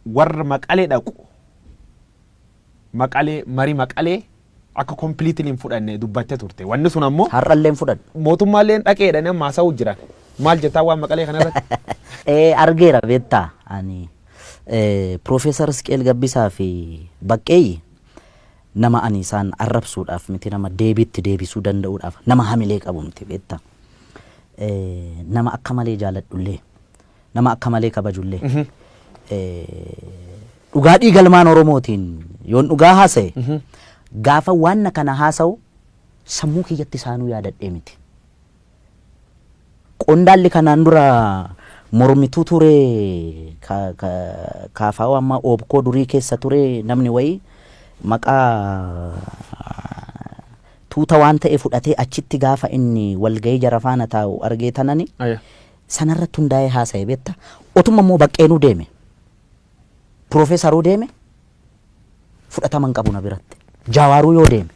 Warra Maqalee dhaqu, Maqalee, marii Maqalee akka completely hin fudhanne dubbatte turte. Wanni sun ammoo Har'allee hin fudhadhu. Mootummaallee dhaqee jedhanii amma haasa'uu jiran. Maal jettaa waan Maqalee kanarratti? Argeera beektaa, ani Piroofeesar Isqeel Gabbisaa fi Baqqeeyyi nama ani isaan arrabsuudhaaf miti, nama deebiitti deebisuu danda'uudhaaf nama hamilee qabu miti beektaa. Nama akka malee jaaladhullee, nama akka malee kabajullee, dhugaa dhiigalmaan Oromootiin yoon dhugaa haasa'e, gaafa waan kana haasa'u sammuu kiyyatti isaanuu yaadadhee miti. Qondaalli kanaan dura mormituu ture, kaafaa'oo amma oobkoo durii keessa ture, namni wayii maqaa tuuta waan ta'e fudhatee achitti gaafa inni walgahii jara faana taa'u argee tanani sanarratti hundaa'ee haasa'e beekta. Otuma immoo Baqqeenuu deeme, Piroofeesaruu deeme, fudhatama hin qabu na biratti. Jaawaaruu yoo deeme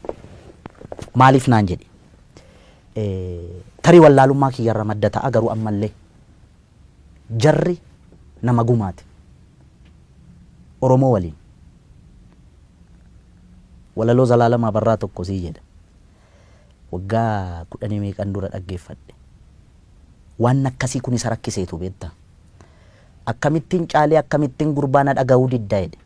maaliif naan jedhe. Tarii wallaalummaa kiyyarra madda ta'a, garuu ammallee jarri nama gumaati. Oromoo waliin. Walaloo Zalaalamaa Barraa tokko sii jedha. Waggaa 10 meeqan dura dhaggeeffadhe. Waan akkasii kun isa rakkiseetu beektaa. Akkamittiin caalii, akkamittiin gurbaa na dhaga'uu didda jedhe.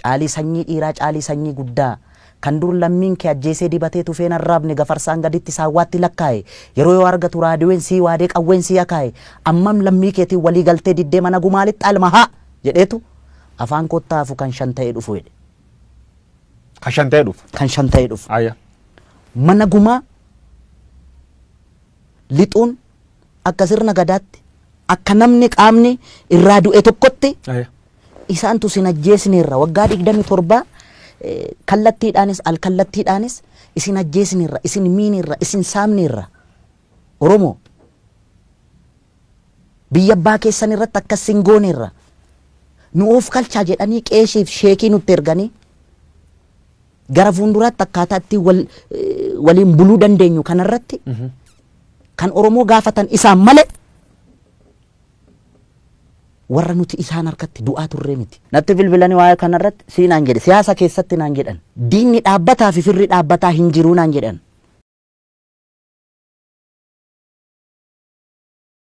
Caalii sanyii dhiiraa, caalii sanyii guddaa. Kan dur lammiin kee ajjeesee dibatee tufeen arraabne, gafarsaan gaditti saawwaatti lakkaa'e. Yeroo yoo argatu raadiyoon sii waadee qawween sii akaa'e. Ammam lammii keetiin walii galtee diddee mana gumaalitti alma haa jedheetu afaan koottaa hafu kan shan ta'ee dhufu jedhe. Kan shan ta'ee dhufu. Kan shan ta'ee dhufu. Mana gumaa lixuun akka sirna gadaatti, akka namni qaamni irraa du'e tokkotti, isaantu sin ajjeesneerra, waggaa 27 kallattiidhaanis alkallattiidhaanis isin ajjeesneerra, isin miineerra, isin saamneerra, Oromoo biyya abbaa keessan irratti akkas sin gooneerra, nu of kalchaa jedhanii qeeshiif sheekii nutti erganii gara fuulduraatti akkaataa itti waliin buluu dandeenyu kanarratti kan Oromoo gaafatan isaan malee warra nuti isaan harkatti du'aa turree miti. Natti bilbilanii waa'ee kanarratti sii naan jedhe, siyaasa keessatti naan jedhan. Diinni dhaabbataa fi firri dhaabbataa hin jiruu naan jedhan.